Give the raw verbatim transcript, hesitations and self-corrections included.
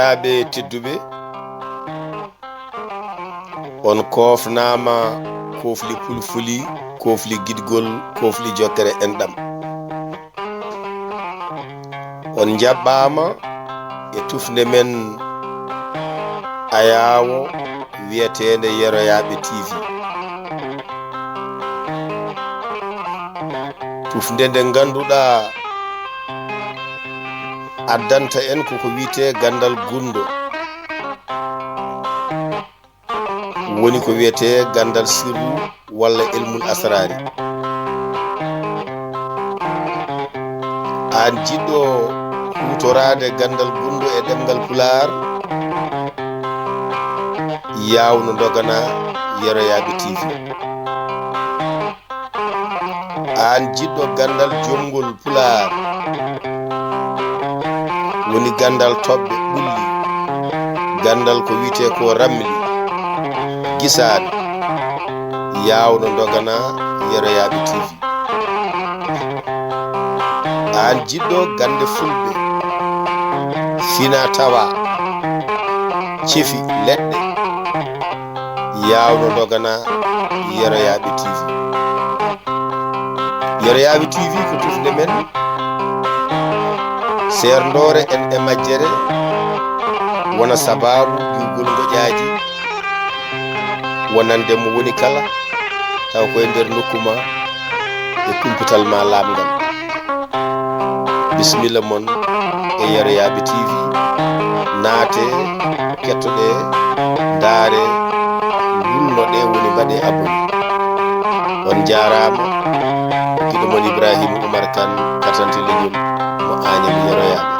Ɓe tedduɓe, on koofnaama koofli pulfuli, koofli giɗgol, koofli jokkere enɗam. On njaɓɓaama e tufnde men ayaawo wiyeteende Yeroyaaɓe T V. Tufnde nde ngannduɗaa addanta en koko wiyetee ganndal gunndo, woni ko wiyetee ganndal sirru walla ilmul asraari. Aan jiɗɗo huutoraade ganndal gunndo e ɗemngal Pulaar, yaawno ndogana Yeroyaaɓe T V. Aan jiɗɗo ganndal jomngol Pulaar, woni ganndal toɓɓe ɓulli, ganndal ko wiyetee ko ramli, gisaani, yaawno ndogana Yeroyaaɓe T V. Aan jiɗɗo gannde fulɓe, fina tawa, cefi leɗɗe, yaawno ndogana Yeroyaaɓe T V. Yeroyaaɓe T V ko tufnde men, seerndoore en e majjere, wona sabaabu giwgol ngoƴaaji, wonande mo woni kala, taw koye nder nokku ma e kumpital ma laamngal. Bisimilla mon e Yeroyaaɓe T V. Naate, kettoɗe, ndaare, wulnoɗe, woni mbaɗe abonné. On njaaraama. Giɗo mon Ibrahima Oumar Kane, Katante Leñol, mo Agnam Yeroyaaɓe.